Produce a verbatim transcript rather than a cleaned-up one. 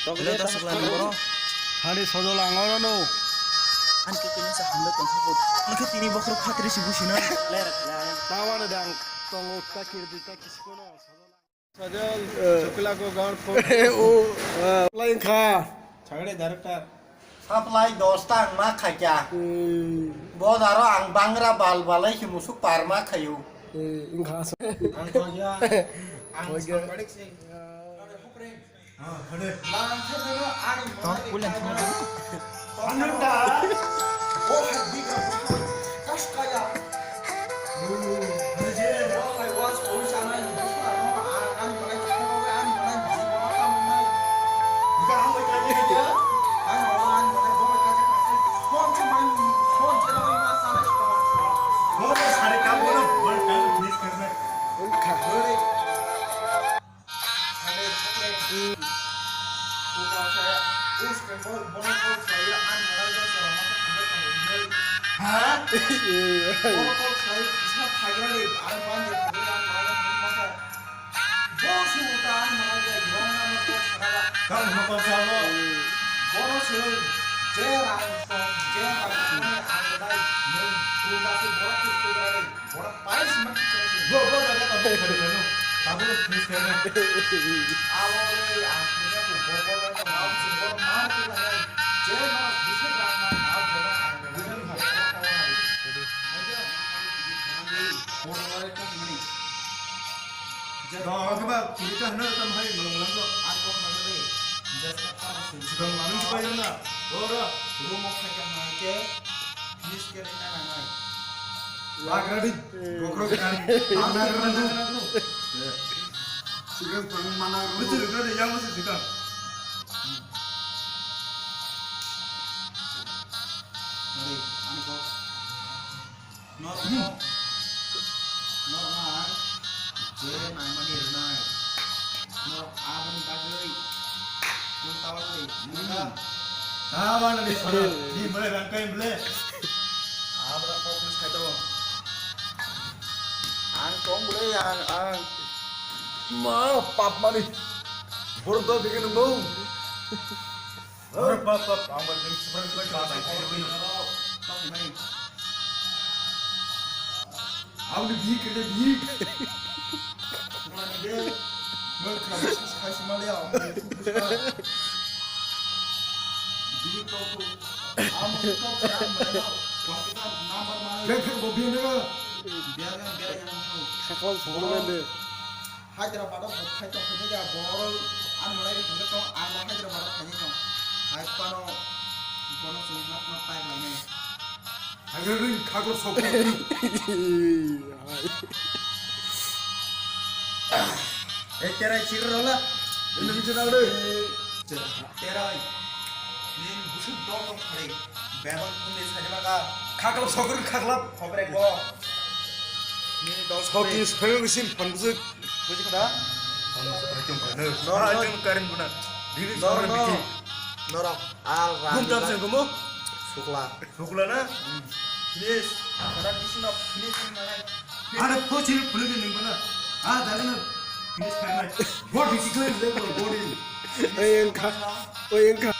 Tokle ta sakla ni boro. Hani sojol ang oro no. An ke kini sa hamle tong khe bo. Ang ke tini bokhro phatri si busi na. Ler, ler. Tawa na dang tongo ta kirdi ta kisko no. Sojol, eh, chukla ko gaon pho. O, eh, lain kha. Chagre director. Supply dos ta ang ma khaikya. Hmm. Bo daro ang bangra bal balai si musuk par ma khayu. Eh, wngkha asa. Ang khaikya. Ang khaikya. Sangbadik sing. Ah, hade. Lang khe no ani. Tong pulen thang. Ano ta? O hai bigra. Kas kaya. Ha? Bono kok sai kisa phagrani, ang bani phagrani ang mana masa. Bo suta ang mana je yong nama kok sakala. Kang nama kok sabo. Bono se je rang kok, je rang kok ang dai, nung, nung basi bono kok phagrani. Borok pai sima kisa se. Bo, bo, jaga tabuk kari kano. Tabuk miss kari. Abo le ang punya ko bo, bo, bo, ko mau se bo mar ko la nai. Je no bisa rang na na bo na ang bisa na. Aja. Bo, bo, bo, ko ni. Ja. Dong ke ba kiri ta hna tam hai malang malang ko. Ar ko na le. Ja sa ta se. Dong malang ko ya na. Ora. Room of ka na ke. Miss kari na na nai. Lagradi, gokrok kan, mana rano. Sigang pang mana rano. Betul kan, yang masih sigang. Mari, ani kok. Normal. Normal. Je nangmani rwnai. Norok aboni bagwi tong tawali. Hmm. Nangkha. Tabana ni soro. Ni bole rangkai bole. Abra kok ni saido. Ang tong bole ang, ang. Ma, pap mani. Borok dol dikhe nungbo. Hor, bap, bap, ang bai bini sipran sipran kha bai khe bai. Aboni bihik khe bihik. Mani de, mani kha bisi khai si mali ang. Bihik tok tu. Amo tok khe ang mali. Wakita number mali. Bek khe bo bihik ne. Biar yang, biar yang. Khaklam songlo de. Hyderabad o bo khai tong khe ja, borok ani malai ri thangwi tong, ang bo Hyderabad o khainai tong. Hai phano bono chwng ma, ma tai lainai. Hai ri khaklo sok. Ei terai chir rola. Ini bichara re. Terai. Nin busuk dol tong khari. Bebak phunui sajima ka. Khaklap sokur khaklap. Khobrek bo. Nini dol soki soki. Soki soki sin phan busuk. Buji khada? Phan busuk hai chung phan. Nor, nor. Hai chung karin buna. Dili nor, sohor nor. Biki. Norok al ram. Gum tam sen gumo? Sukla. Sukla na? Hmm. Finish. Kada disi no finish ni manai. Ada pochil phului ni nung bana. Ah, dali na. Finish karna. Body ki koi le body. Oi engka. Oi engka.